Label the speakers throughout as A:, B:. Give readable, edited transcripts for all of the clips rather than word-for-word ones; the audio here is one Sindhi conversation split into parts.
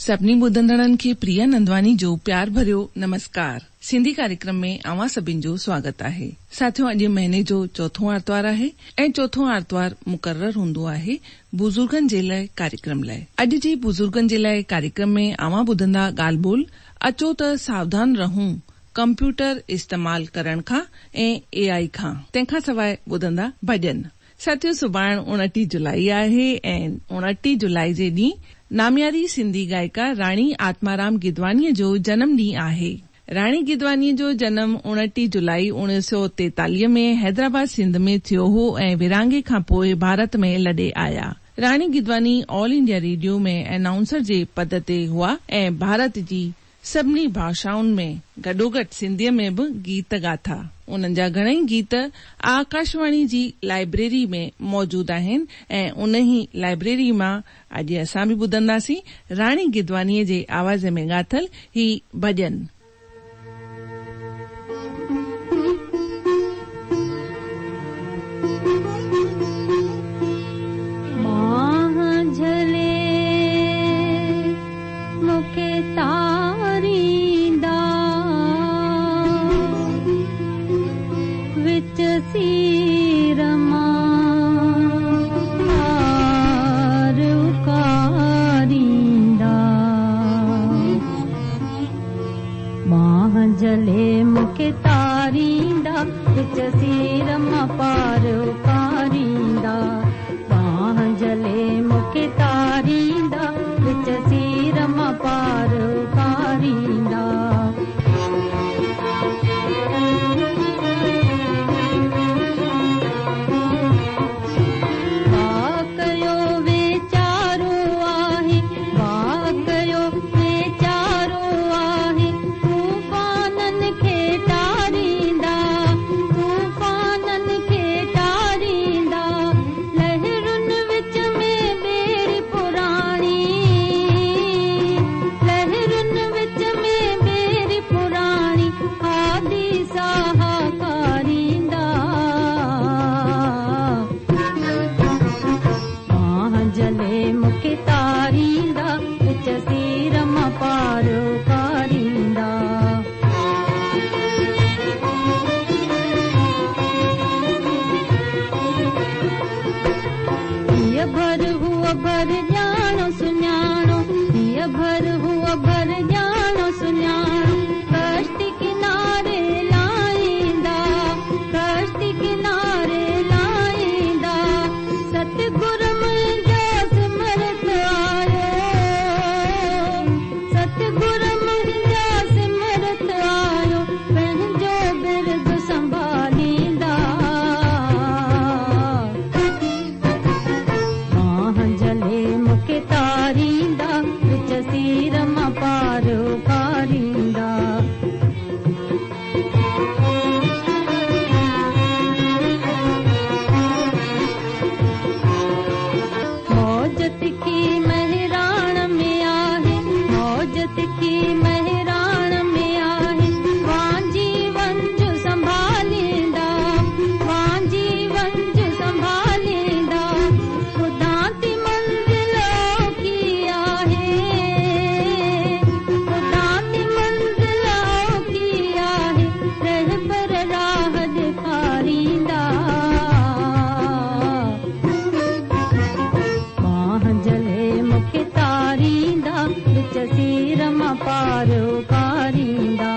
A: سڀني ٻڌندڙن کي پريا نندواڻي جو پيار ڀريو نمسڪار. سنڌي ڪاريڪرم ۾ اوهان سڀن جو سواگت آهي. ساٿيو اڄ مهيني جو چوٿون آرتوار آهي ۽ چوٿون آرتوار مقرر هوندو آهي بزرگن جي لاء ڪاريڪرم لاء. اڄ جي بزرگن جي لاء ڪاريڪرم ۾ اوهان ٻڌندا ڳالهه ٻولهه اچو ته ساوڌان رهون ڪمپيوٽر استعمال ڪرڻ کان ۽ اي آئي کان. تنهن کان سواء ٻڌندا ڀڄن. ساٿيو سڀاڻ اڻٽيهه جولائي آهي ۽ اڻٽيهه جولائي جي ڏينهن نامياري سنڌي گائڪا راڻي آتمارام گدوانيء جو جنم ڏينهن آهي. راڻي گدوانيء جو جنم اڻٽيهه جولائي 1943 ۾ حيدرآباد سنڌ ۾ ٿيو هو ۽ ورهاڱي کان پوء ڀارت ۾ لڏي آيا. راڻي گدواني آل انڊيا ريڊيو ۾ انائونسر جي پد تي هئا ۽ ڀارت جي سڀني ڀاشائن ۾ گڏوگڏ سنڌيء ۾ به گيت ڳاتا. انهن جا گهڻئي گيت آڪاشواڻي جي لائبريري ۾ موجود آهن ۽ انهي لائبريري مان اڄ اسان به ٻڌنداسين راڻي گدوانيء جي آواز ۾ ڳاتل هي ڀڄن.
B: ٻانهن جهلي مون کي تاريندا وچ سير مان پار اڪاريندا. ٻانهن جهلي مون کي تاريندا وچ سير مان پار اڪاريندا ٻانهن جهلي مون کي تاريندا وچ سير مان پار اڪاريندا. واءُ ڪيو ويچارو آهي واءُ ڪيو ويچارو آهي طوفانن کي ٽاريندا طوفانن کي ٽاريندا لهرن وچ ۾ ٻيڙي پراڻي لهرن وچ ۾ ٻيڙي پراڻي هادي ساها ڪاريندا ٻانهن جهلي مون کي تاريندا وچ سير مان پار اڪاريندا. هيء ڀر هوء ڀر ڄاڻو سڃاڻو هيء ڀر هوء ڀر ڄاڻو سڃاڻو ڪشتي ڪناري لائيندا ڪشتي ڪناري لائيندا ستگرو منهنجا سمرت آيو ستگرو منهنجا سمرت آيو پنهنجو برد سنڀاليندا ٻانهن جهلي مون کي تاريندا وچ سير مان پار اڪاريندا. موج تکي مهراڻ ۾ آهي موج تکي مهراڻ ۾ آهي وانجهي ونجهه سنڀاليندا وانجهي ونجهه سنڀاليندا ٻڌان ٿي منزل اوکي آهي ٻڌان ٿي منزل اوکي آهي رهبر راهه ڏيکاريندا ٻانهن جهلي مون کي تاريندا وچ سير مان پار اڪاريندا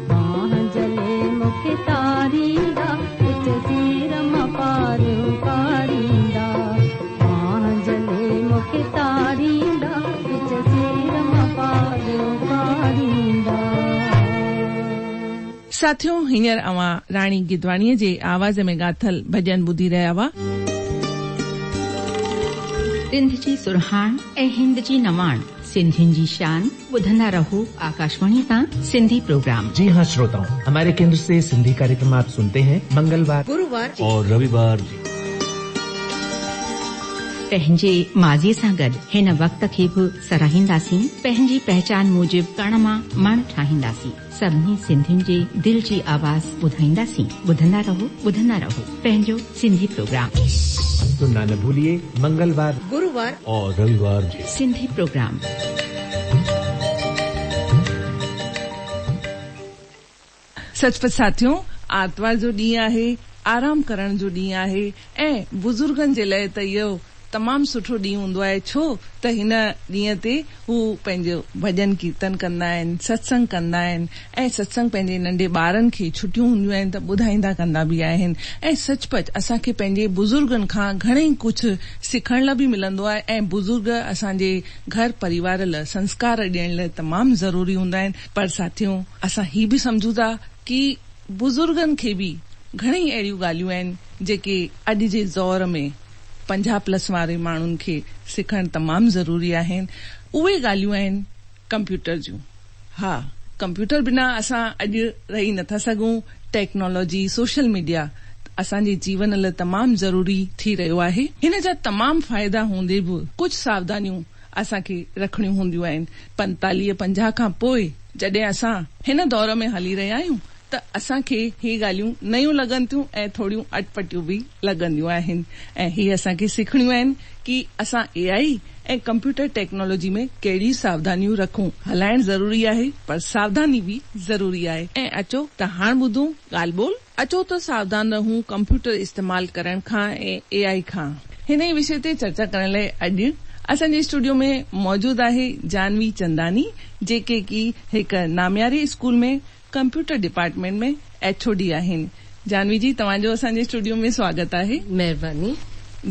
B: ٻانهن جهلي مون کي تاريندا وچ سير مان پار اڪاريندا ٻانهن جهلي مون کي تاريندا وچ سير مان پار اڪاريندا.
A: ساٿيو هينئر اوهان راڻي گدواڻيء جي آواز ۾ ڳاتل ڀڄن ٻڌي رهيا هئا.
C: سنڌ جي سرهاڻ ۽ هند جي نواڻ سنڌين جي شان ٻڌندا رهو آڪاشواڻي تان سنڌي پروگرام.
D: جي ها شروتائون هماري ڪيندر سي سنڌي ڪاريڪرم آپ سنتي هين منگلوار،
C: گرووار
E: اور رويوار.
C: پنهنجي ماضيء سان گڏ هن وقت کي به ساراهينداسين، پنهنجي پهچان موجب ڪڻ مان مڻ ٺاهينداسين. سڀني سنڌين جي دل جي آواز ٻڌائينداسين. ٻڌندا رهو ٻڌندا رهو پنهنجو سنڌي پروگرام.
D: سننا نه ڀوليي منگلوار،
C: گرووار
E: اور رويوار
C: سنڌي پروگرام.
A: سچ پچ ساٿيو، آرتوار جو ڏينهن آهي، آرام ڪرڻ جو ڏينهن آهي ۽ بزرگن جي لاء ته اهو تمام سٺو ڏينهن هوندو آهي ڇو ته هن ڏينهن تي هو پنهنجو ڀڄن ڪيرتن ڪندا آهن، ستسنگ ڪندا آهن ۽ ستسنگ پنهنجي ننڍي ٻارن کي ڇٽيون هونديون آهن ته ٻڌائيندا ڪندا به آهن ۽ سچ پچ اسان کي پنهنجي بزرگن کان گهڻي ئي ڪجهه سکڻ لاء به ملندو آهي ۽ بزرگ اسان جي گهر پريوار لاء سنسڪار ڏيڻ لاء تمام ضروري هوندا آهن پر ساٿيون اسان هي به سمجهون ٿا ڪي بزرگن کي به گهڻي ئي اهڙيون ڳالهيون آهن جيڪي اڄ جي دور ۾ 50 پلس واري ماڻهن کي سکڻ تمام ضروري آهن. اهي ڳالهيون آهن ڪمپيوٽر جون. ها ڪمپيوٽر بنا اسان اڄ رهي نٿا سگهون. ٽيڪنالاجي، سوشل ميڊيا اسان جي جيون لاء تمام ضروري ٿي رهيو آهي. هن جا تمام فائدا هوندي به ڪجهه ساوڌانيون اسان کي رکڻيون هونديون آهن. 45، 50 کان پوء جڏهن اسان هن دور ۾ هلي رهيا آهيون ته اسان کي هي ڳالهيون نيون لڳن ٿيون ۽ ٿوريون اٽپٽيون به لڳنديون آهن ۽ هي اسان کي سکڻيون آهن ڪي اسان اي آئي ۽ ڪمپيوٽر ٽيڪنالاجي ۾ ڪهڙيون ساوڌانيون رکون. هلائڻ ضروري آهي پر ساوڌاني به ضروري آهي ۽ اچو ته هاڻ ٻڌون ڳالهه ٻولهه. اچو ته ساوڌان رهون ڪمپيوٽر استعمال ڪرڻ کان ۽ اي آئي کان. هن ئي وشي تي چرچا ڪرڻ لاء اڄ اسان جي اسٽوڊيو ۾ موجود آهي جانوي چنداني جيڪي ڪي هڪ نامياري school ۾ computer department ۾ H O D آهن. جانوي جي توهان جو اسان جي اسٽوڊيو ۾ سواگت آهي.
E: مهرباني.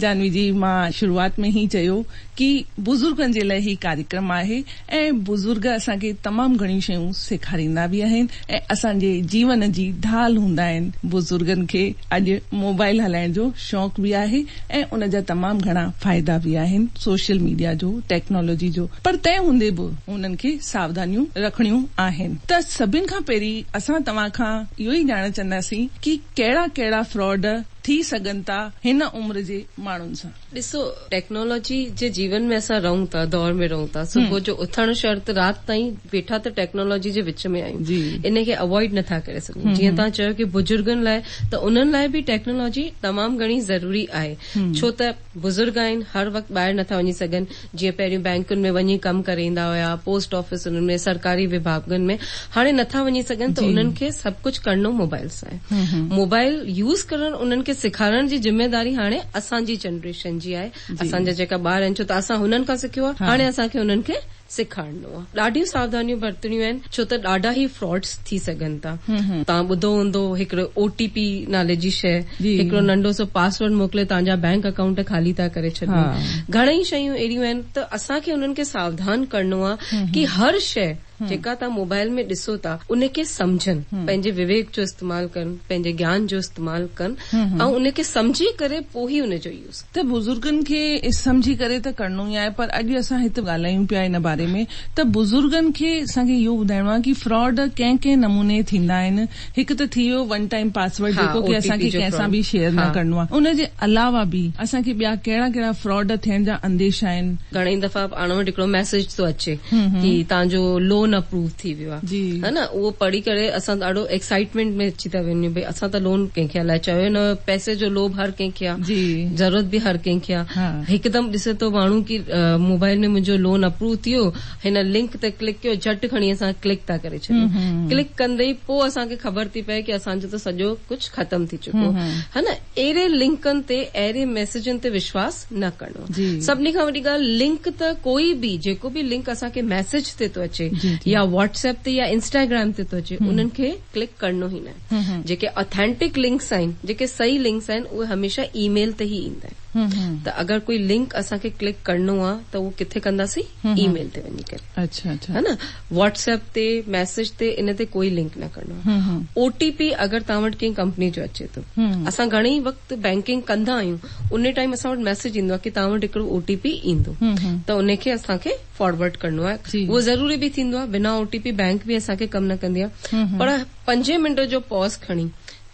A: جانوي جي مان شروعات ۾ ئي چيو ڪي بزرگن جي لاء هي ڪاريڪرم آهي ۽ بزرگ اسان کي تمام گهڻيون شيون سيکاريندا به آهن ۽ اسان جي جيون جي ڍال هوندا آهن. بزرگن کي اڄ موبائل هلائڻ جو شوق به آهي ۽ ان جا تمام گهڻا فائدا به آهن سوشل ميڊيا جو ٽيڪنالاجي جو پر تنهن هوندي به انهن کي ساوڌانيون رکڻيون آهن ته سڀن کان پهرين اسان توهان کان اهو ئي ڄاڻڻ چاهينداسين ڪي ڪهڙا ڪهڙا فراڊ ٿي سگهن ٿا هن عمر جي ماڻهن سان.
E: ڏسو ٽيڪنالاجي جي جيون ۾ اسان رهون ٿا دور ۾ رهون ٿا صبح جو اٿڻ شرط رات تائين ويٺا ته ٽيڪنالاجي جي وچ ۾ آهيون ان کي اوائڊ نٿا ڪري سگهون جيئن توهان چيو ڪي بزرگن لاء ته انهن لاء به ٽيڪنالاجي تمام گهڻي ضروري آهي ڇو ته بزرگ آهن هر وقت ٻاهر نٿا وڃي سگهن جيئن پهريون بئنڪن ۾ وڃي ڪم ڪري ايندا هيا پوسٽ آفيسن ۾ سرڪاري وڀاڳن ۾ هاڻي نٿا وڃي سگهن ته انهن کي سڀ ڪجهه ڪرڻو موبائل سان آهي موبائل يوز ڪرڻ انهن کي سيکارڻ جي ذميداري هاڻي اسان جي جنريشن جي آهي اسان جا جيڪا ٻار آهن ڇو ته اسان هنن کان سکيو آهي هاڻي اسان کي انهن کي سيکارڻو آهي. ڏاڍيون ساوڌانيون برتڻيون آهن ڇو ته ڏاڍا ئي فراڊس ٿي سگهن ٿا. توهان ٻڌو هوندو هڪڙو او ٽي پي نالي جي شيء هڪڙو ننڍو سو پاسورڊ موڪلي توهان جا بينڪ اڪائونٽ خالي ٿا ڪري ڇڏن. گهڻئي شيون اهڙيون آهن ته اسان کي انهن کي ساوڌان ڪرڻو آهي ڪي هر شيء جيڪا توهان موبائل ۾ ڏسو ٿا ان کي سمجهن پنهنجي وويڪ جو استعمال ڪن پنهنجي گيان جو استعمال ڪن ۽ ان کي سمجهي ڪري پوء ئي ان جو يوز
A: ته بزرگن کي سمجهي ڪري ته ڪرڻو ئي آهي پر اڄ اسان هت ڳالهايون پيا ان باري ۾ ته بزرگن کي اسان کي اهو ٻڌائڻو آهي ڪي فراڊ ڪنهن ڪنهن نموني ٿيندا آهن هڪ ته ٿي ويو ون ٽائيم پاسورڊ جيڪو ڪي اسان کي ڪنهن سان به شيئر نه ڪرڻو آهي ان جي علاوه به اسان کي ٻيا ڪهڙا ڪهڙا فراڊ ٿيڻ جا انديشا آهن.
E: گهڻي دفعا پاڻ وٽ هڪڙو ميسيج ٿو اچي ڪي توهان جو لون اپروو ٿي ويو آهي ها نه اهو پڙهي ڪري اسان ڏاڍو ايڪسائيٽمينٽ ۾ اچي ٿا وڃون ڀئي اسان ته لون ڪنهن کي الائي چيو نه هيو پئسي جو لوڀ هر ڪنهن کي آهي ضرورت به هر ڪنهن کي آهي هڪدم ڏسي ٿو ماڻهو ڪي موبائل ۾ منهنجو لون اپروو ٿي ويو هن لنڪ تي ڪلڪ ڪيو جهٽ کڻي اسان ڪلڪ ٿا ڪري ڇڏيون ڪلڪ ڪندي ئي پوء اسان کي خبر ٿي پئي ڪي اسان جو ته سڄو ڪجهه ختم ٿي چڪو ها نه اهڙي لنڪن تي اهڙي ميسيجن تي وشواس نه ڪرڻو سڀني کان وڏي ڳالهه لنڪ ته ڪوئي به جيڪو به لنڪ اسان کي ميسيج تي ٿو اچي يا واٽس ايپ تي يا انسٽاگرام تي ٿو اچي انهن کي ڪلڪ ڪرڻو ئي ناهي جيڪي اٿينٽڪ لنڪس آهن جيڪي صحيح لنڪس آهن اهي هميشه اي ميل تي ئي ايندا آهن ته اگر ڪوئي لنڪ اسان کي ڪلڪ ڪرڻو آهي ته اهو ڪٿي ڪنداسين اي ميل تي وڃي ڪري
A: اڇا اڇا
E: ها نه واٽس ايپ تي ميسيج تي ان تي ڪوئي لنڪ نه ڪرڻو آهي او ٽي پي اگر توهان وٽ ڪنهن ڪمپني جو اچي ٿو اسان گهڻي وقت بينڪنگ ڪندا آهيون ان ٽائيم اسان وٽ ميسيج ايندو آهي ڪي توهان وٽ هڪڙو او ٽي پي ايندو ته ان کي اسان کي فارورڊ ڪرڻو آهي اهو ضروري به ٿيندو آهي بنا او ٽي پي بينڪ به اسان کي ڪم نه ڪندي آهي پر پنجين منٽ جو پاز کڻي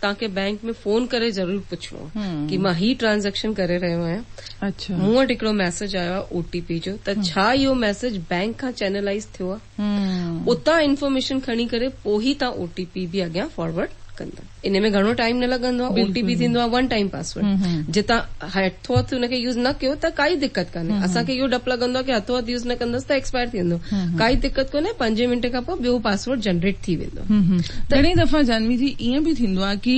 E: توهان کي بينڪ ۾ فون ڪري ضرور پڇڻو آهي ڪي مان هي ٽرانزيڪشن ڪري رهيو آهيان مون وٽ هڪڙو ميسيج آيو آهي او ٽي پي جو ته ڇا اهو ميسيج بينڪ کان چينلائيز ٿيو آهي اتان انفارميشن کڻي ڪري پوء ئي توهان او ٽي پي به اڳيان فارورڊ ڪندا. ان ۾ گهڻو ٽائيم نه لڳندو آهي، او ٽي پي ٿيندو آهي ون ٽائيم پاسورڊ، جي توهان هٿو هٿ ان کي يوز نه ڪيو ته ڪائي دقت ڪانهي. اسان کي اهو ڊپ لڳندو آهي ڪي هٿو هٿ يوز نه ڪندس ته ايڪسپائر ٿي ويندو، ڪائي دقت ڪونهي، پنجين منٽي کان پوء ٻيو پاسورڊ جنريٽ ٿي ويندو.
A: گهڻي دفعا جانوي جي ائين به ٿيندو آهي ڪي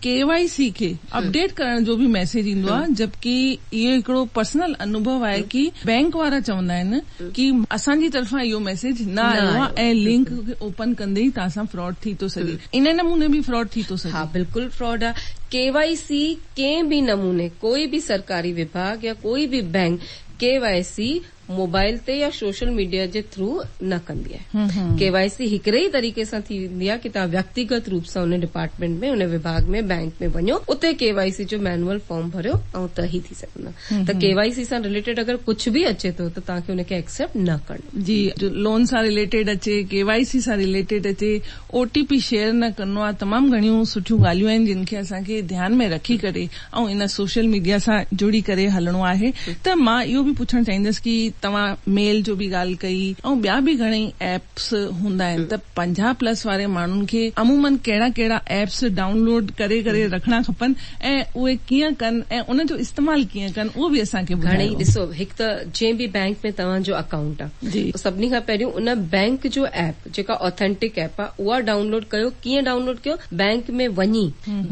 A: ڪي وائي سي کي اپڊيٽ ڪرڻ جو به ميسيج ايندو آهي جبڪه اهو هڪڙو پرسنل انوڀو آهي ڪي بينڪ وارا چوندا آهن ڪي اسان جي طرفان اهو ميسيج نه آيو آهي ۽ لنڪ کي اوپن ڪندي ئي توهان سان فراڊ ٿي ٿو سگهي ان نموني به فراڊ ٿي ٿو سگهي.
E: ها بلڪل فراڊ آهي ڪي وائي سي ڪنهن به نموني ڪوئي به سرڪاري وڀاڳ يا ڪوئي به بينڪ ڪي وائي سي موبائل تي يا سوشل ميڊيا جي ٿرو نه ڪندي آهي. ڪي وائي سي هڪڙي ئي طريقي سان ٿيندي آهي ڪي توهان ويڪتيگت روپ سان ان ڊپارٽمينٽ ۾ ان وڀاڳ ۾ بينڪ ۾ وڃو اتي ڪي وائي سي جو مينوئل فارم ڀريو ۽ ته ئي ٿي سگهندو. ته ڪي وائي سي سان رليٽيڊ اگر ڪجهه به اچي ٿو ته توهان کي ان کي ايڪسيپٽ نه ڪرڻو.
A: جي لون سان رليٽيڊ اچي، ڪي وائي سي سان رليٽيڊ اچي، او ٽي پي شيئر نه ڪرڻو آهي، تمام گهڻيون سٺيون ڳالهيون آهن جن کي اسان کي ڌيان ۾ رکي ڪري ۽ ان سوشل ميڊيا سان جڙي ڪري هلڻو آهي ته مان اهو به پڇڻ چاهيندس ڪي توهان ميل جو به ڳالهه ڪئي ۽ ٻيا به گهڻئي ايپس هوندا آهن ته 50 پلس واري ماڻهن کي عمومن ڪهڙا ڪهڙا ايپس ڊائونلوڊ ڪري ڪري رکڻا کپن ۽ اهي ڪيئن ڪن ۽ ان جو استعمال ڪيئن ڪن اهو به اسان کي
E: گهڻي ٻڌايو. ڏسو هڪ ته جنهن به بينڪ ۾ توهان جو اڪائونٽ آ سڀني کان پهريون ان بينڪ جو ايپ جيڪا آٿينٽڪ ايپ آ اها ڊائونلوڊ ڪيو ڪيئن ڊائونلوڊ ڪيو بينڪ ۾ وڃي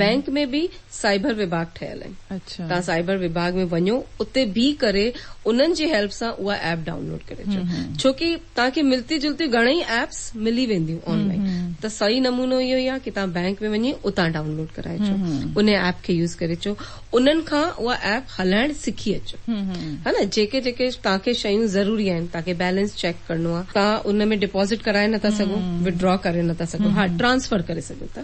E: بينڪ ۾ به سائبر وڀاڳ ٺهيل آهن توهان سائبر وڀاڳ ۾ وڃو اتي بيهي ڪري انهن جي هيلپ سان اها ايپ ڊائونلوڊ ڪري اچو ڇو ڪي توهان کي ملتي جلتيون گهڻئي ايپس ملي وينديون آن لائين ته صحيح نمونو اهو ئي آهي ڪي توهان بينڪ ۾ وڃي اتان ڊائونلوڊ ڪرائي اچو ان ايپ کي يوز ڪري اچو انهن کان اها ايپ هلائڻ سکي اچو ها نه جيڪي جيڪي توهان کي شيون ضروري آهن توهان کي بيلنس چيڪ ڪرڻو آهي توهان ان ۾ ڊپازٽ ڪرائي نٿا سگهو وڊرا ڪري نٿا سگهو ها ٽرانسفر ڪري سگهو ٿا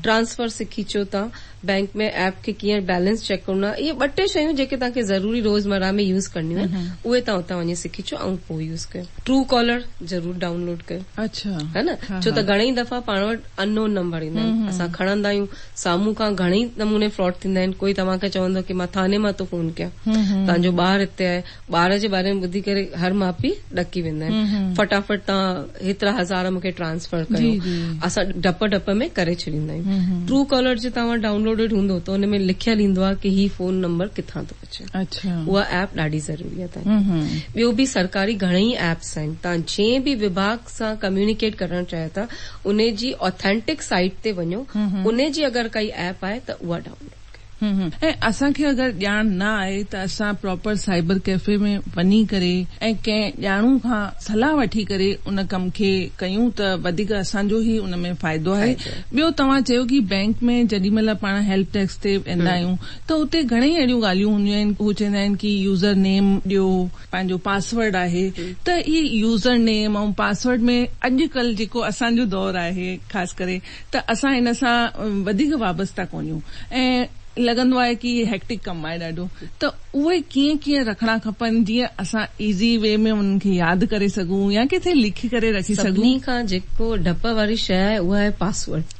E: ٽرانسفر سکي اچو توهان بينڪ ۾ ايپ کي ڪيئن بيلنس چيڪ ڪرڻو آهي اهي ٻه ٽي شيون جيڪي توهان کي ضروري روزمره ۾ يوز ڪرڻيون آهن اهي توهان اتان وڃي سکي اچو ۽ پوء يوز ڪيو. ٽرو ڪالر ضرور ڊائونلوڊ ڪيو ها نه ڇو ته گهڻئي دفعا پاڻ وٽ ان نون نمبر ايندا آهن اسان کڻندا آهيون سامهون کان گهڻئي نموني فراڊ ٿيندا آهن ڪوئي توهان کي چوندو ڪي مان ٿاني مان ٿو فون ڪيان توهان جو ٻار هتي آهي ٻار جي باري ۾ ٻڌي ڪري هر ماء پيء ڏڪي ويندا آهن فٽافٽ توهان هيترا هزار مون کي ٽرانسفر ڪيو اسان ڊپ ڊپ ۾ ڪري ڇڏيندا آهيون ٽرو ڪالر جي توهان وٽ ڊائونلوڊيڊ هوندو ته ان ۾ لکيل ايندو آهي ڪي هي فون نمبر ڪٿان ٿو اچي اها ايپ ڏاڍي ضروري آهي توهان کي ٻيو به سرڪاري گهڻئي ايپس آهن توهان جنهن به وڀاڳ سان ڪميونيڪيٽ ڪرڻ چاهيو ٿا ان جي آٿينٽڪ سائيٽ تي وڃو ان جي اگر ڪائي ايپ آهي ته اها ڊائونلوڊ
A: ۽ اسان کي اگر ڄاڻ نه آهي ته اسان پراپر سائبر ڪيفي ۾ وڃي ڪري ۽ ڪنهن ڄاڻو کان صلاح وٺي ڪري ان ڪم کي ڪيون ته وڌيڪ اسان جو ئي ان ۾ فائدو آهي. ٻيو توهان چيو ڪي بينڪ ۾ جيڏي مهل پاڻ هيلپ ڊيسڪ تي ويندا آهيون ته اتي گهڻئي اهڙيون ڳالهيون هونديون آهن هو چوندا آهن ڪي يوزر نيم ڏيو پنهنجو پاسورڊ آهي ته هي يوزر نيم ۽ پاسورڊ ۾ اڄ ڪلهه جيڪو اسان جو دور آهي خاص ڪري ته اسان ان سان وڌيڪ وابسته ڪونهيون ۽ لڳندو آهي ڪي هي هيڪٽڪ ڪم آهي ڏاڍو ته اهي ڪيئن ڪيئن رکڻا کپن جيئن اسان ايزي وي ۾ انهن کي ياد ڪري سگهون يا ڪٿي لکي ڪري رکي سگهون.
E: سڀني کان جيڪو ڊپ واري شيء آهي اها آهي پاسورڊ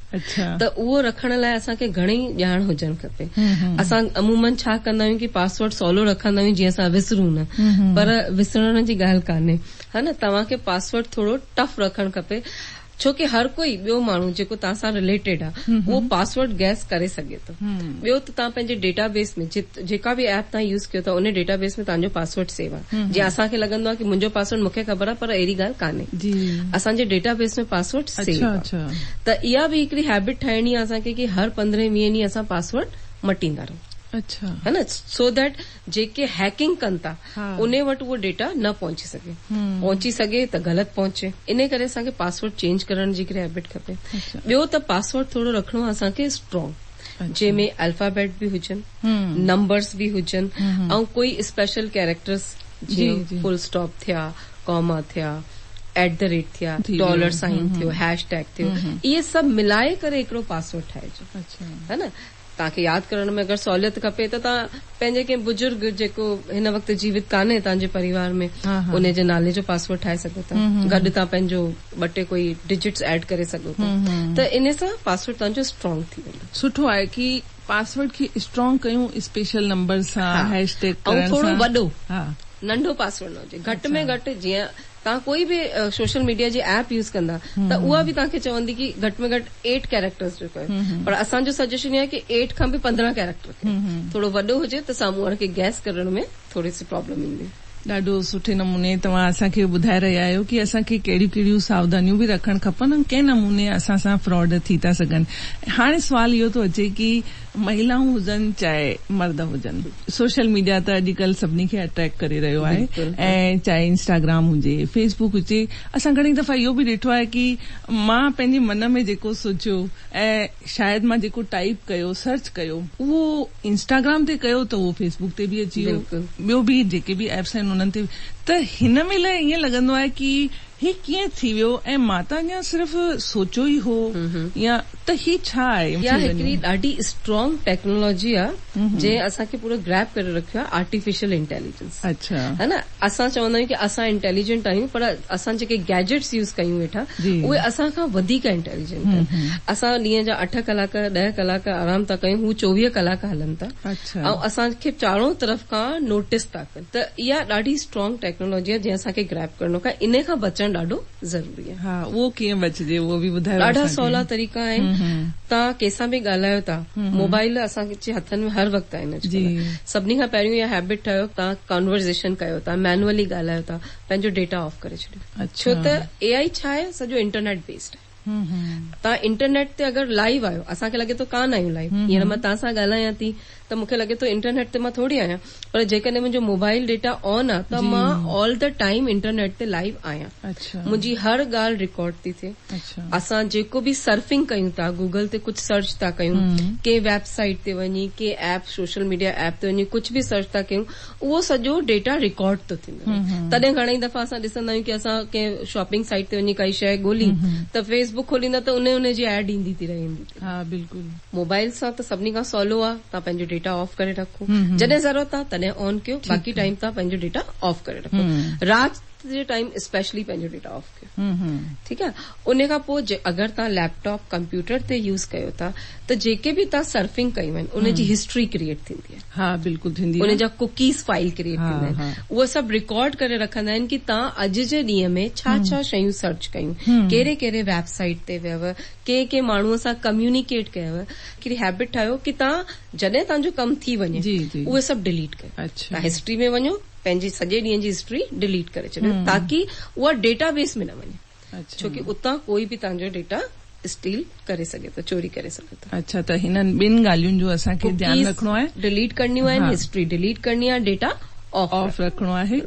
E: ته اهو رکڻ لاء اسان کي گهڻي ڄاڻ هجڻ کپي. اسان عمومن ڇا ڪندا آهيون ڪي پاسورڊ سولو رکندا آهيون جيئن اسان وسرون نه پر وسرڻ جي ڳالهه ڪانهي ها نه توهان کي پاسورڊ ٿورو ٽف رکڻ کپي. ڇو ڪي هر ڪوئي ٻيو ماڻهو جيڪو توهان سان رليٽيڊ آ اهو پاسورڊ گيس ڪري سگهي ٿو. ٻيو ته توهان پنهنجي ڊيٽا بيس ۾ جيڪا به ايپ توهان يوز ڪيو ٿا ان ڊيٽا بيس ۾ توهان جو پاسورڊ سيو آ. جيئن اسان کي لڳندو آ ڪي منهنجو پاسورڊ مون کي خبر آ پر اهڙي ڳالهه ڪانهي. اسان جي ڊيٽا بيس ۾ پاسورڊ سيو آ. ته اها به هڪڙي هيبٽ ٺاهڻي آ اسان کي ڪي هر پندرهين ويهين ڏينهن اسان پاسورڊ مٽيندا رهون. ها نه سو that جيڪي هيڪنگ ڪن ٿا انهي وٽ اهو ڊيٽا نه پهچي سگهي. پهچي سگهي ته غلط پهچي. انهي ڪري اسان کي پاسورڊ چينج ڪرڻ جي هڪڙي هيبٽ کپي. ٻيو ته پاسورڊ ٿورو رکڻو آهي اسان کي اسٽرانگ جنهن ۾ الفابيٽ به هجن، نمبرس به هجن ۽ ڪوئي اسپيشل ڪيريڪٽرس جيئن فل اسٽاپ ٿيا، ڪاما ٿيا، ايٽ the rate ٿيا، ڊالر سائن ٿيو، هيش ٽيگ ٿيو، اهي سڀ ملائي ڪري هڪڙو پاسورڊ ٺاهجو. ها نه. توهان کي ياد ڪرڻ ۾ اگر سهوليت کپي ته توهان پنهنجي ڪنهن بزرگ جيڪو هن وقت جيوت ڪانهي توهان جي پريوار ۾ انهي جي نالي جو پاسورڊ ٺاهي سگهو ٿا. گڏ توهان پنهنجو ٻه ٽي ڪوئي ڊجٽس ايڊ ڪري سگهو ٿا ته انهي سان پاسورڊ توهان جو اسٽرانگ ٿي ويندو.
A: سٺو آهي ڪي پاسورڊ کي اسٽرانگ ڪيون اسپيشل نمبر سان هيش ٽيگ
E: ڪرڻ سان. ۽ ٿورو وڏو. नंढो पासवर्ड न हुजे, घटि में घटि जीअं तव्हां कोई बि सोशल मीडिया जी ऐप यूज़ कंदा त उहा बि तव्हांखे चवंदी की घटि में घटि 8 कैरेक्टर्स जो कयो, पर असांजो सजेशन इहो आहे की 8 खां बि 15 कैरेक्टर कयो, थोरो वॾो हुजे त साम्हूं वारे खे गैस करण में थोरी सी प्रॉब्लम ईंदी।
A: ॾाढो सुठे नमूने तव्हां असांखे ॿुधाए रहिया आहियो की असांखे कहिड़ियूं कहिड़ियूं सावधानियूं बि रखणु खपनि ऐं कंहिं नमूने असां सां फ्रॉड थी था सघनि। हाणे सुवाल इहो थो अचे की महिलाऊं हुजनि चाहे मर्द हुजनि, सोशल मीडिया त अॼुकल्ह सभिनी खे अट्रैक्ट करे रहियो आहे, ऐं चाहे इंस्टाग्राम हुजे, फेसबुक हुजे, असां घणे दफ़ा इहो बि ॾिठो आहे की मां पंहिंजे मन में जेको सोचियो ऐं शायदि मां जेको टाइप कयो, सर्च कयो, उहो इंस्टाग्राम ते कयो त उहो फेसबुक ते बि अची वियो, ॿियो बि जेके बि ऐप्स आहिनि उन्हनि ते। त हिन महिल ईअं लॻंदो आहे की ही कीअं थी वियो ऐं मां त अञा सिर्फ़ सोचियो ई हो, या त ही छा आहे?
E: इहा हिकिड़ी ॾाढी स्ट्रॉन्ग टेक्नोलॉजी आहे जंहिं असांखे पूरो ग्रैब करे रखियो आहे, आर्टिफिशियल इंटेलिजेंस।
A: अच्छा,
E: है न, असां चवंदा आहियूं की असां इंटेलिजेंट आहियूं, पर असां जेके गैजेट्स यूज़ कयूं वेठा उहे असां खां वधीक इंटेलिजेंट आहिनि। असां ॾींहं जा 8 कलाक 10 कलाक आराम था कयूं, हू 24 कलाक हलनि था ऐं असांखे चारों तरफ़ खां नोटिस था कनि। त इहा ॾाढी स्ट्रॉन्ग टेक्नोलॉजी आहे जंहिं असांखे ग्रैब करिणो खां, इन खां बचणु ॾाढो ज़रूरी आहे।
A: हा, उहो कीअं बचिजे उहो बि ॿुधायो।
E: ॾाढा सवला तरीक़ा आहिनि। तव्हां कंहिंसां बि ॻाल्हायो था, मोबाइल असांजे हथनि में हर वक़्तु आहिनि अॼुकल्ह। सभिनी खां पहिरियों इहा हैबिट ठाहियो, तव्हां कन्वर्सेशन कयो था, मैनुअली ॻाल्हायो था, पंहिंजो डेटा ऑफ करे छॾियो। छो त एआई छा आहे, सॼो इंटरनेट बेस्ड आहे। तव्हां इंटरनेट ते अगरि लाइव आहियो, असांखे लॻे थो कान आहियूं लाइव, हींअर मां तव्हां सां ॻाल्हायां थी त मूंखे लॻे थो इंटरनेट ते मां थोरी आहियां, पर जेकॾहिं मुंहिंजो मोबाइल डेटा ऑन आहे त मां ऑल the time internet ते लाइव आहियां। मुंहिंजी हर ॻाल्हि रिकॉर्ड थी थिए। असां जेको बि सर्फिंग कयूं था, गूगल ते कुझु सर्च था कयूं, कंहिं वेबसाइट ते वञी, कंहिं ऐप, सोशल मीडिया ऐप ते वञी कुझु बि सर्च था कयूं, उहो सॼो डेटा रिकॉर्ड थो थींदो। तॾहिं घणा ई दफ़ा असां ॾिसंदा आहियूं की असां कंहिं शॉपिंग साइट ते वञी काई शइ ॻोल्ही त फेसबुक खोलींदा त उन उन जी एड ईंदी थी रहंदी।
A: हा, बिल्कुलु।
E: मोबाइल सां त सभिनी खां सवलो आहे, तव्हां पंहिंजो डेटा ऑफ करे रखो, जॾहिं ज़रूरत आहे तॾहिं ऑन कयो, बाक़ी टाइम तव्हां पंहिंजो डेटा ऑफ करे रखो। राति जे टाइम स्पेशली पंहिंजो डेटा ऑफ कयो, ठीकु आहे। उन खां पोइ अगरि तव्हां लैपटॉप कंप्यूटर ते यूज़ कयो था त जेके बि तव्हां सर्फिंग कयूं आहिनि उन जी हिस्ट्री क्रिएट थींदी आहे।
A: हा, बिल्कुलु थींदी।
E: उन जा कुकीज़ फाइल क्रिएट थींदा आहिनि, उहे सभु रिकॉर्ड करे रखंदा आहिनि की तव्हां अॼु जे ॾींहं में छा छा शयूं सर्च कयूं, कहिड़े कहिड़े वेबसाइट ते वियव, कंहिं कंहिं माण्हूअ सां कम्यूनिकेट कयव। हिकिड़ी हैबिट ठाहियो की तव्हां जॾहिं तव्हांजो कमु थी वञे उहे सभु डिलीट कयो। तव्हां हिस्ट्री में वञो, पंहिंजी सॼे ॾींहं जी हिस्ट्री डिलीट करे छॾियो ताकी उहा डेटाबेस में न वञे, छो की उतां कोई बि तव्हांजो डेटा स्टील करे सघे थो, चोरी करे सघे थो।
A: अच्छा, त हिननि ॿिनि ॻाल्हियुनि जो असांखे ध्यानु रखिणो आहे,
E: डिलीट करणियूं आहिनि, हिस्ट्री डिलीट करणी आहे, डेटा
A: ऑफ रखिणो आहे।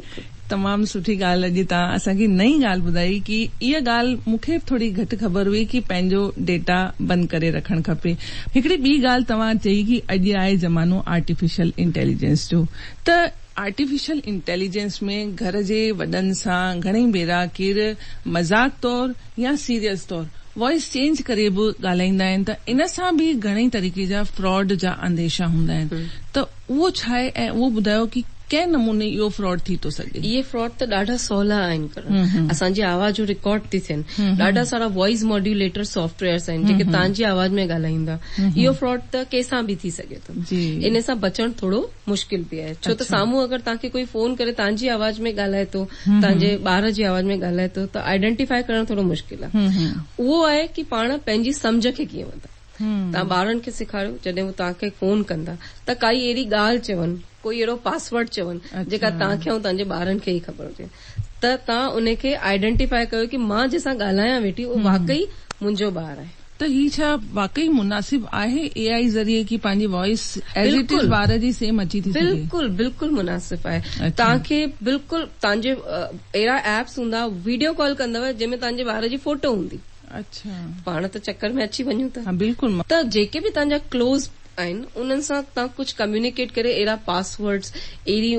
A: तमामु सुठी ॻाल्हि अॼु तव्हां असांखे नई ॻाल्हि ॿुधाई की इहा ॻाल्हि मूंखे थोरी घटि ख़बर हुई की पंहिंजो डेटा बंदि करे रखणु खपे। हिकिड़ी ॿी ॻाल्हि तव्हां चई की अॼु आहे ज़मानो आर्टिफिशियल इंटेलिजेंस जो, त आर्टिफिशियल इंटेलिजेंस में घर जे वॾनि सां घणेई भेरा केरु मज़ाक तौर या सीरियस तौर वॉइस चेंज करे बि ॻाल्हाईंदा आहिनि, त इन सां बि घणेई तरीक़े जा फ्रॉड जा अंदेशा हूंदा आहिनि, त उहो छा आहे ऐं उहो ॿुधायो की कंहिं नमूने इहो फ्रॉड थी थो सघे?
E: इहे फ्रॉड त ॾाढा सवला आहिनि करणु, असांजी आवाज़ रिकॉर्ड थी थियनि, ॾाढा सारा वॉइस मॉड्यूलेटर सॉफ्टवेयर्स आहिनि जेके तव्हांजी आवाज़ में ॻाल्हाईंदा। इहो फ्रॉड त कंहिंसां बि थी सघे थो, इन सां बचणु थोरो मुश्किल बि आहे, छो त साम्हूं अगरि तव्हांखे कोई फोन करे तव्हांजी आवाज़ में ॻाल्हाए थो, तव्हांजे ॿार जी आवाज़ में ॻाल्हाए थो, त आइडेंटिफाई करणु थोरो मुश्किल आहे। उहो आहे की पाण पंहिंजी सम्झ खे कीअं वधा, तव्हां ॿारनि खे सेखारियो, जॾहिं हू तव्हांखे फोन कंदा त काई अहिड़ी ॻाल्हि चवनि, कोई अहिड़ो पासवर्ड चवनि जेका तव्हांखे ऐं तव्हांजे ॿारनि खे ई ख़बर हुजे, त तव्हां उनखे आइडेंटिफाई कयो की मां जंहिंसां ॻाल्हायां वेठी उहो वाकई मुंहिंजो ॿार आहे।
A: त ही छा वाकई मुनासिब आहे एआई ज़रिए की पंहिंजी वॉइस एज it is ॿार जी सेम अची थी सघे?
E: बिल्कुलु, बिल्कुलु मुनासिब आहे। तव्हांखे बिल्कुलु तव्हांजे अहिड़ा ऐप्स हूंदा, वीडियो कॉल कंदव जंहिंमें तव्हांजे ॿार जी फोटो हूंदी।
A: अच्छा,
E: पाण त चक्कर में अची वञूं था।
A: बिल्कुलु।
E: त जेके बि तव्हांजा क्लोज़ आहिनि उन्हनि सां तव्हां कुझु कम्यूनिकेट करे अहिड़ा पासवर्ड्स, अहिड़ी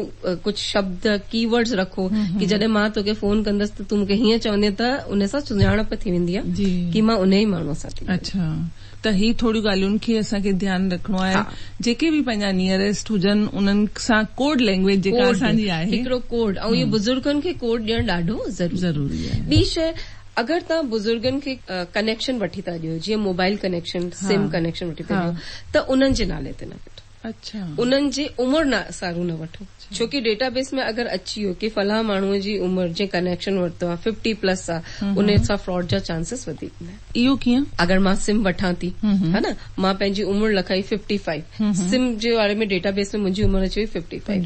E: कुझु शब्द कीवर्ड्स रखो की जॾहिं मां तोखे फोन कंदसि त तूं मूंखे हीअं चवंदे त उन सां सुञाणप थी वेंदी आहे की मां उन ई माण्हूअ सां थी।
A: अच्छा, त ही थोरियूं ॻाल्हियुनि खे असांखे ध्यानु रखिणो आहे, जेके बि पंहिंजा नियरेस्ट हुजनि उन्हनि सां कोड लैंग्वेज जेका असांजी आहे,
E: हिकिड़ो कोड, ऐं इहो बुज़ुर्गनि खे कोड ॾियणु ॾाढो
A: ज़रूरी आहे।
E: ॿी शइ, अगरि तव्हां बुज़ुर्गनि खे कनेक्शन वठी था ॾियो, जीअं मोबाइल कनेक्शन, सिम कनेक्शन वठी था ॾियो, त उन्हनि जे नाले ते न वठो।
A: अच्छा।
E: उन्हनि जी उमिरि न सारू न वठो, छो की डेटाबेस में अगरि अची वियो की फलां माण्हूअ जी उमिरि जंहिं कनेक्शन वरितो आहे 50 प्लस आहे, उन सां फ्रॉड जा चांसिस वधीक ईंदा आहिनि।
A: इहो कीअं?
E: अगरि मां सिम वठां थी, हा न, मां पंहिंजी उमिरि लिखाई 55, सिम जे बारे में डेटाबेस में मुंहिंजी उमिरि अची वई 55।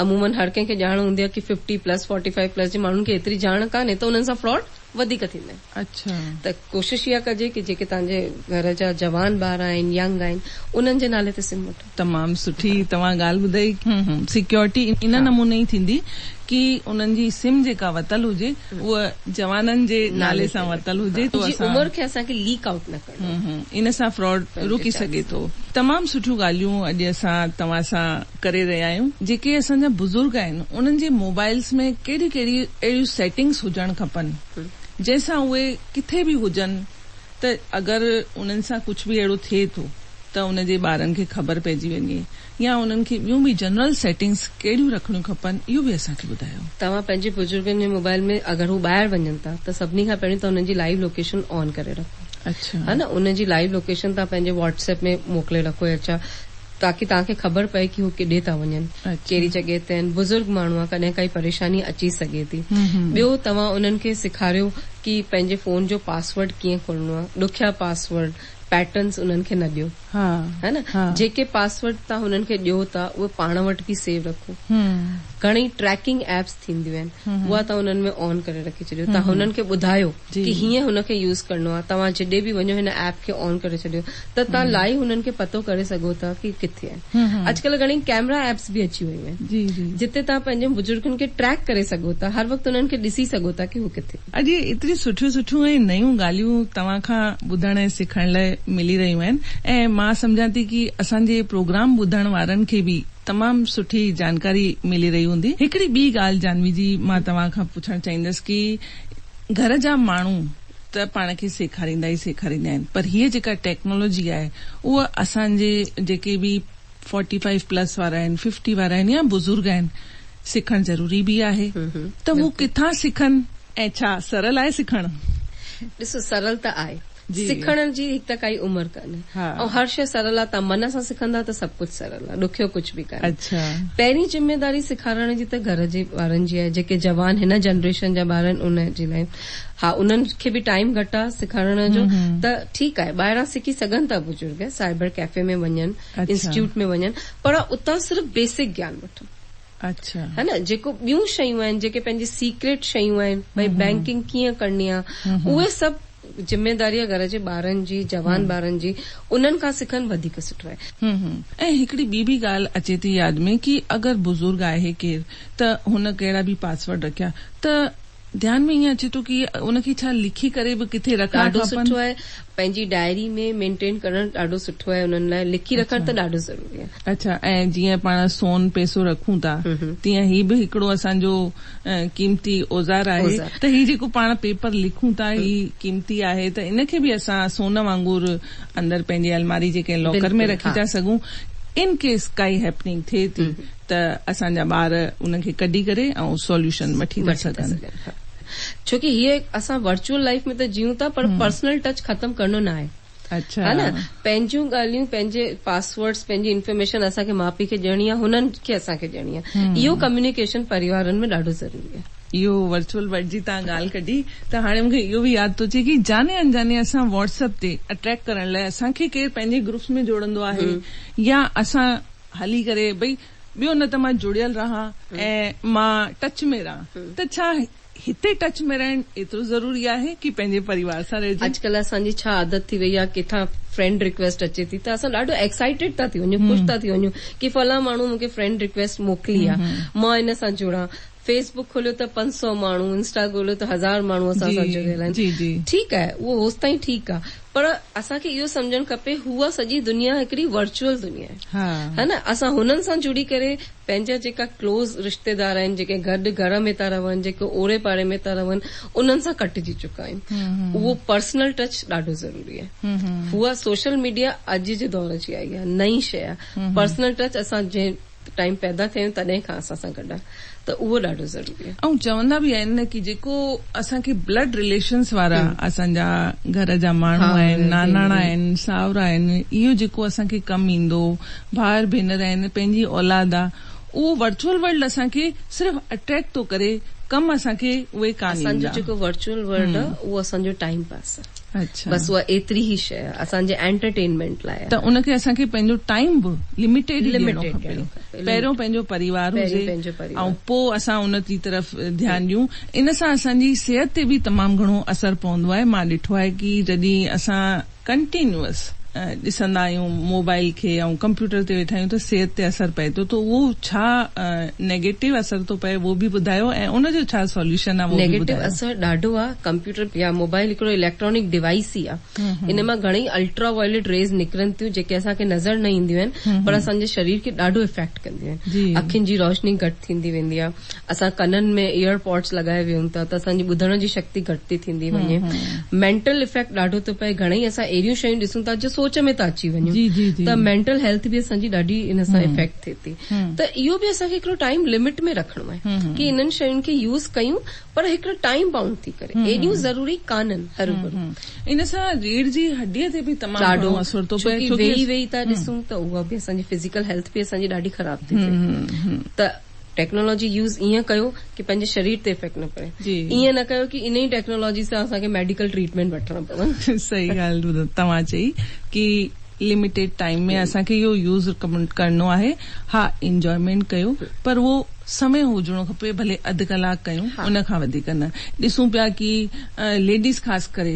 E: अमूमन हर कंहिंखे ॼाण हूंदी आहे की 50 प्लस 45 प्लस जे माण्हुनि खे एतिरी ॼाण कान्हे, त उन्हनि सां फ्रॉड वधीक थींदा आहिनि।
A: अच्छा।
E: त कोशिशि इहा कजे की जेके तव्हांजे घर जा जवान ॿार आहिनि, यंग आहिनि, उन्हनि जे नाले ते सिम वठो।
A: तमामु सुठी तव्हां ॻाल्हि ॿुधाई। सिक्योरिटी इन नमूने ई थींदी की उन्हनि जी सिम जेका वरितल हुजे उहा जवाननि जे नाले सां वरितल हुजे,
E: त उमिरि खे असांखे लीक आउट न करणो,
A: इन सां फ्रॉड रुकी सघे थो। तमामु सुठियूं ॻाल्हियूं अॼु असां तव्हां सां करे रहिया आहियूं। जेके असांजा बुज़ुर्ग आहिनि उन्हनि जे मोबाइल्स में कहिड़ी कहिड़ी अहिड़ियूं सेटिंग्स हुजणु खपनि जंहिंसां उहे किथे बि हुजनि त अगरि उन्हनि सां कुझु बि अहिड़ो थिए थो त उनजे ॿारनि खे ख़बर पइजी वञे, या उन्हनि खे ॿियूं बि जनरल सेटिंग्स कहिड़ियूं रखणियूं खपनि, इहो बि असांखे ॿुधायो।
E: तव्हां पंहिंजे बुज़ुर्गनि जे मोबाइल में अगरि हू ॿाहिरि वञनि था त सभिनी खां पहिरियों त उन्हनि जी लाइव लोकेशन ऑन करे रखो।
A: अच्छा।
E: हा न, उनजी लाइव लोकेशन तव्हां पंहिंजे व्हाट्सएप में मोकिले रखो, अच्छा, ताकी तव्हांखे ख़बर पए की हू केॾे था वञनि, कहिड़ी जॻह ते आहिनि। बुज़ुर्ग माण्हू आहे, कॾहिं काई परेशानी अची सघे थी। ॿियो तव्हां उन्हनि खे सेखारियो की पंहिंजे फ़ोन जो पासवर्ड कीअं खोलणो आहे, ॾुखिया पासवर्ड पैटर्न्स उन्हनि खे न ॾियो, है न, जेके पासवर्ड तव्हां हुननि खे ॾियो था उहे पाण वटि बि सेव रखो। घणेई ट्रैकिंग एप्स थींदियूं आहिनि, उहा तव्हां हुननि में ऑन करे रखी छॾियो। तव्हां हुननि खे ॿुधायो की हीअं हुनखे यूज़ करणो आहे, तव्हां जेॾे बि वञो हिन ऐप खे ऑन करे छॾियो, त तव्हां लाइव हुननि खे पतो करे सघो था की किथे आहिनि। अॼुकल्ह घणेई कैमरा एप्स बि अची वयूं आहिनि जिते तव्हां पंहिंजे बुज़ुर्गनि खे ट्रैक करे सघो था, हर वक़्तु हुननि खे ॾिसी सघो था की हू किथे।
A: अॼु एतिरी सुठियूं सुठियूं ऐं नयूं ॻाल्हियूं तव्हां खां ॿुधण ऐं सिखण लाइ मिली रहियूं आहिनि, ऐं मां सम्झां थी की असांजे प्रोग्राम ॿुधण वारनि खे बि तमामु सुठी जानकारी मिली रही हूंदी। हिकिड़ी ॿी ॻाल्हि जानवी जी मां तव्हां खां पुछणु चाहींदसि की घर जा माण्हू त पाण खे सेखारींदा ई सेखारींदा आहिनि, पर हीअ जेका टेक्नोलॉजी आहे उहा असांजे जेके बि 45 प्लस वारा आहिनि, 50 वारा आहिनि या बुज़ुर्ग आहिनि, सिखणु ज़रूरी बि आहे, त हू किथां सिखनि ऐं छा सरल आहे सिखणु?
E: ॾिसो, सरल त आहे, सिखण जी हिकु त काई उमिरि कान्हे, ऐं हर शइ सरल आहे। तव्हां मन सां सिखंदा त सभु कुझु सरल आहे, ॾुखियो कुझु बि कान्हे।
A: अच्छा।
E: पहिरीं ज़िम्मेदारी सेखारण जी त घर जे ॿारनि जी आहे, जेके जवान हिन जनरेशन जा ॿार आहिनि उन जे लाइ। हा, उन्हनि खे बि टाइम घटि आहे सेखारण जो, त ठीकु आहे, ॿाहिरां सिखी सघनि था बुज़ुर्ग, साइबर कैफ़े में वञनि, इंस्टीट्यूट में वञनि, पर उतां सिर्फ़ बेसिक ज्ञान वठनि।
A: अच्छा।
E: हा न, जेको ॿियूं शयूं आहिनि, जेके पंहिंजी सीक्रेट शयूं आहिनि, भई बैंकिंग कीअं करणी आहे, उहे सभु ज़िम्मेदारी आहे घर जे ॿारनि जी, जवान ॿारनि जी, उन्हनि खां सिखणु वधीक सुठो आहे।
A: ऐं हिकिड़ी ॿी बि ॻाल्हि अचे थी यादि में की अगरि बुज़ुर्ग आहे केरु त हुन कहिड़ा बि पासवर्ड रखिया त ध्यान में ईअं अचे थो की उनखे छा लिखी करे बि किथे रखणु
E: ॾाढो सुठो आहे। पंहिंजी डायरी में मेंटेन करणु ॾाढो सुठो आहे, उन्हनि लाइ लिखी रखणु त ॾाढो ज़रूरी आहे।
A: अच्छा, ऐं जीअं पाण सोन पैसो रखूं था तीअं ही बि हिकिड़ो असांजो क़ीमती औज़ार आहे, त ही जेको पाण पेपर लिखूं था ही क़ीमती आहे, त इनखे बि असां सोन वांगुरु अंदरि पंहिंजी अलमारी जे कंहिं लॉकर में रखी था सघूं। इन केस काई हैपनिंग थिए थी त असांजा ॿार उनखे कढी करे ऐं सॉल्यूशन वठी था सघनि।
E: छो की हीअ असां वर्चुअल लाइफ में त जीऊं था, पर पर्सनल टच ख़तमु करणो न आहे।
A: अच्छा।
E: हा न, पंहिंजियूं ॻाल्हियूं, पंहिंजे पासवर्ड्स, पंहिंजी इन्फॉर्मेशन असांखे माउ पीउ खे ॾियणी आहे, हुननि खे असांखे ॾियणी आहे। इहो कम्युनिकेशन परिवारनि में ॾाढो ज़रूरी आहे।
A: इहो वर्चुअल वर्ल्ड जी तव्हां ॻाल्हि कढी त हाणे मूंखे इहो बि यादि थो अचे की जाने अनजाने असां व्हाट्सएप ते अट्रैक्ट करण लाइ असांखे केरु पंहिंजे ग्रुप्स में जोड़ंदो आहे, या असां हली करे भई ॿियो न त मां जुड़ियल रहां ऐं मां टच में रहां, त छा हिते टच में रहणु एतिरो ज़रूरी आहे की पंहिंजे परिवार सां रहिजे?
E: अॼुकल्ह असांजी छा आदत थी वई आहे, किथां फ्रेंड रिक्वेस्ट अचे थी त असां ॾाढो एक्साइटेड था थी वञूं, ख़ुशि था थी वञूं की फलां माण्हू मूंखे फ्रेंड रिक्वेस्ट मोकिली आहे, मां इन सां जुड़ां। फेसबुक खोलियो त 500 माण्हू, इंस्टा खोलियो त 1000 माण्हू असां सां जुड़ियल आहिनि। ठीकु आहे, उहो होसि ताईं ठीकु आहे, पर असांखे इहो सम्झणु खपे हुआ सॼी दुनिया हिकिड़ी वर्चुअल दुनिया आहे, हा न। असां हुननि सां जुड़ी करे पंहिंजा जेका क्लोज़ रिश्तेदार आहिनि, जेके गॾु घर में था रहनि, जेके ओड़े पाड़े में था रहनि, उन्हनि सां कटिजी चुका आहिनि। उहो पर्सनल टच ॾाढो ज़रूरी आहे। हुआ सोशल मीडिया अॼु जे दौर जी आई आहे, नई शइ आहे। पर्सनल टच असां जंहिं ٽائيم پيدا ٿيا آهيون تڏهن کان اسان سان گڏ آهي ته اهو ڏاڍو ضروري آهي.
A: ۽ چوندا به آهن نه ڪي جيڪو اسان کي بلڊ رليشنس وارا اسان جا گهر جا ماڻهو آهن، ناناڻا آهن، ساهرا آهن، اهو جيڪو اسان کي ڪم ايندو، ڀائر ڀينر آهن، پنهنجي اولاد آ، اهو ورچوئل ورلڊ اسان کي صرف اٽريڪٽ ٿو ڪري، ڪم اسان کي اهي ڪانه
E: اسان جو
A: ايندا.
E: جيڪو ورچوئل ورلڊ آ اهو اسان جو ٽائيم پاس آ.
A: اڇا.
E: بس اها ايتري ئي شيء آ اسان جي انٽرٽينمينٽ لاء آ.
A: ته ان کي اسان کي پنهنجو ٽائيم به لميٽيڊ ئي ڏيڻو
E: لميٽيڊ
A: کپي.
E: ڏيڻو کپي.
A: پهريون پنهنجو پريوار
E: پهريون
A: هجي
E: پنهنجو پريوار.
A: ۽ پوء اسان ان جي طرف ڌيان ڏيون. ان سان اسان جي صحت تي به تمام گهڻو اثر پوندو آهي. مان ڏٺو آهي ڪي جڏهن اسان ڪنٽينيوئس ڏسندا آهيون موبائل کي ۽ ڪمپيوٽر تي ويٺا آهيون ته صحت تي اثر پئي ٿو ته اهو ڇا نيگيٽو اثر ٿو پئي اهو به ٻڌايو ۽ ان جو ڇا سوليوشن آهي اهو به
E: نيگيٽو
A: ٻڌايو.
E: اثر ڏاڍو آ ڪمپيوٽر يا موبائل هڪڙو اليڪٽرانڪ ڊوائيس ئي آ ان مان گهڻئي الٽرا وائليٽ ريز نڪرن ٿيون جيڪي اسان کي نظر نه اينديون آهن پر اسان جي شرير کي ڏاڍو افيڪٽ ڪنديون آهن اکين جي روشني گهٽ ٿيندي ويندي آ اسان ڪنن ۾ ايئر پوڊس لڳائي ويهون ٿا ته اسان جي ٻڌڻ جي شڪتي گهٽ ٿي ٿيندي وڃي. مينٽل افيڪٽ ڏاڍو ٿو پئي. گهڻئي اسان اهڙيون شيون ڏسون ٿا جو سوچ ۾ ٿا اچي وڃون ته مينٽل هيلٿ به اسان جي ڏاڍي ان سان افيڪٽ ٿئي ٿي. ته اهو به اسان کي هڪڙو ٽائيم لمٽ ۾ رکڻو آهي ڪي انهن شين کي يوز ڪيون پر هڪڙو ٽائيم بائونڊ ٿي ڪري. ايڏيون ضروري ڪانهن هروڀرو.
A: ان سان ريڙهه جي هڏيء تي به تمام
E: ڏاڍو
A: گهڻو اثر ٿو
E: ڇو
A: پئي
E: ڪي
A: ڇو ڪي
E: ويهي ويهي ٿا ڏسون ته اها به اسان جي فزيڪل هيلٿ به اسان جي ڏاڍي خراب ٿي ٿئي ته ٽيڪنالاجي يوز ايئن ڪيو ڪي پنهنجي شرير تي افيڪٽ نه پئي. ايئن نه ڪيو ڪي انهي ٽيڪنالاجي سان اسان کي ميڊيڪل ٽريٽمينٽ وٺڻا پون.
A: صحيح ڳالهه توهان چئي ڪي لميٽيڊ ٽائيم ۾ اسان کي اهو يوز ڪرڻو آهي ها انجوائمينٽ ڪيو پر اهو سمي هجڻو کپي ڀلي اڌ ڪلاڪ ڪيون ان کان وڌيڪ نه ڏسون پيا ڪي ليڊيز خاص ڪري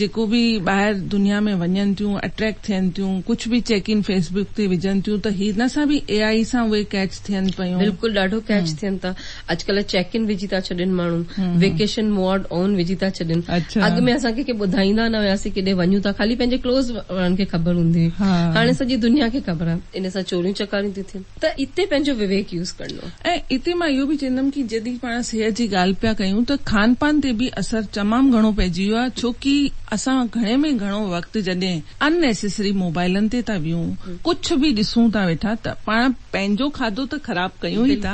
A: جيڪو به ٻاهر دنيا ۾ وڃن ٿيون اٽريڪٽ ٿين ٿيون ڪجهه به چيڪ ان فيس بڪ تي وجهن ٿيون ته هن سان به اي آئي سان اهي ڪيچ ٿين پيون.
E: بلڪل ڏاڍو ڪيچ ٿين ٿا اڄڪلهه چيڪ ان وجهي ٿا ڇڏين ماڻهو ويڪيشن موڊ آن وجهي ٿا ڇڏين اڳ ۾ اسان ڪنهن کي ٻڌائيندا نه هياسين ڪيڏي وڃون ٿا خالي پنهنجي ڪلوز وارن کي خبر هوندي هئي هاڻي سڄي دنيا کي خبر آهي ان سان چوريون چڪاريون ٿيون ٿين ته اتي پنهنجو وويڪ يوز ڪرڻو
A: آهي. ۽ اتي مان اهو به چوندم ڪي جڏهن پاڻ صحت جي ڳالهه پيا ڪيون ته کان پان تي به اثر تمام گهڻو پئجي ويو آهي ڇو ڪي اسان گهڻي ۾ گهڻو وقت جڏهن ان نيسيسري موبائلن تي ٿا ويهون ڪجهه به ڏسون ٿا ويٺا ته پاڻ پنهنجو کاڌو ته خراب ڪيون ئي ٿا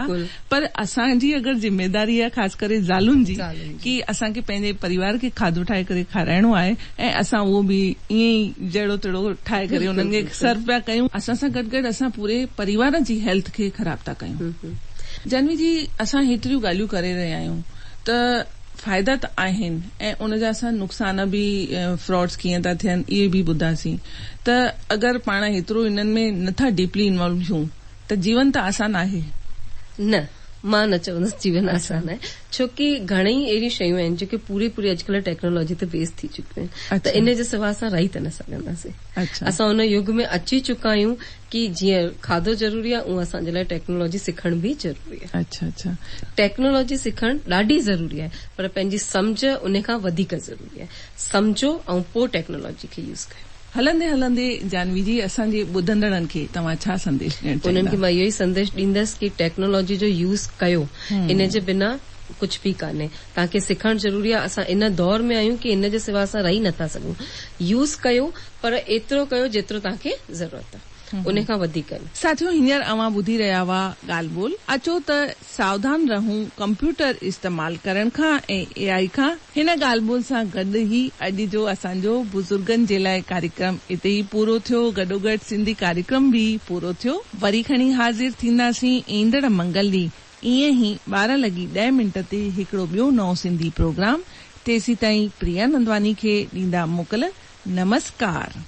A: پر اسان جي اگر ذميداري آهي خاص ڪري زالن جي ڪي اسان کي پنهنجي پريوار کي کاڌو ٺاهي ڪري کارائڻو آهي ۽ اسان اهو به ائين ئي جهڙو تهڙو ٺاهي ڪري انهن کي سرو پيا ڪيون. اسان سان گڏ گڏ اسان پوري پريوار جي هيلٿ کي خراب ٿا ڪيون. جانوي جي اسان هيتريون ڳالهيون ڪري رهيا آهيون ته فائدا ته آهن ۽ ان جا اسان نقصان به فراڊس ڪيئن ٿا ٿين اهي به ٻڌاسين ته اگر پاڻ هيترو انهن ۾ نٿا ڊيپلي انوالو ٿيون ته جيون ته آسان آهي.
E: نه، مان نه چوندس جيون آسان آهي، ڇو ڪي گهڻئي اهڙيون شيون آهن جيڪي پوري پوري اڄڪلهه ٽيڪنالاجي تي بيس ٿي چڪيون آهن ته ان جي سوا اسان رهي ته نه سگهنداسين. اسان ان يگ ۾ اچي چڪا آهيون ڪي جيئن کاڌو ضروري آهي اونئن اسان جي لاء ٽيڪنالاجي سکڻ به ضروري آهي. ٽيڪنالاجي سکڻ ڏاڍي ضروري آهي پر پنهنجي سمجهه ان کان وڌيڪ ضروري آهي. سمجهو ۽ پوء ٽيڪنالاجي کي يوز ڪيو.
A: هلندي هلندي جانوي جي اسان جي ٻڌندڙن کي توهان ڇا سنديش ڏيڻ چاهيندا؟
E: انهن کي مان اهو ئي سنديش ڏيندس ڪي ٽيڪنالاجي جو يوز ڪيو ان جي بنا ڪجهه به ڪانهي توهان کي سکڻ ضروري آهي اسان ان دور ۾ آهيون ڪي ان جي سوا اسان رهي نٿا سگهون يوز ڪيو پر ايترو ڪيو جيترو توهان کي ضرورت آهي ان کان وڌيڪ نه.
A: ساٿيو هينئر اوهان ٻڌي رهيا هئا ڳالهه ٻولهه اچو ته ساوڌان رهون ڪمپيوٽر استعمال ڪرڻ کان ۽ اي آئي کان هن ڳالهه ٻولهه سان گڏ ئي اڄ جو اسان جو بزرگن جي لاء ڪاريڪرم اتي ئي پورو ٿيو گڏوگڏ سنڌي ڪاريڪرم به پورو ٿيو وري کڻي حاضر ٿينداسين ايندڙ منگل ڏينهن ائين ئي ٻارهن لڳي ڏهه منٽ تي هڪڙو ٻيو نئون سنڌي پروگرام تيسيتائين پريا نندواني کي ڏيندا موڪل نمسڪار.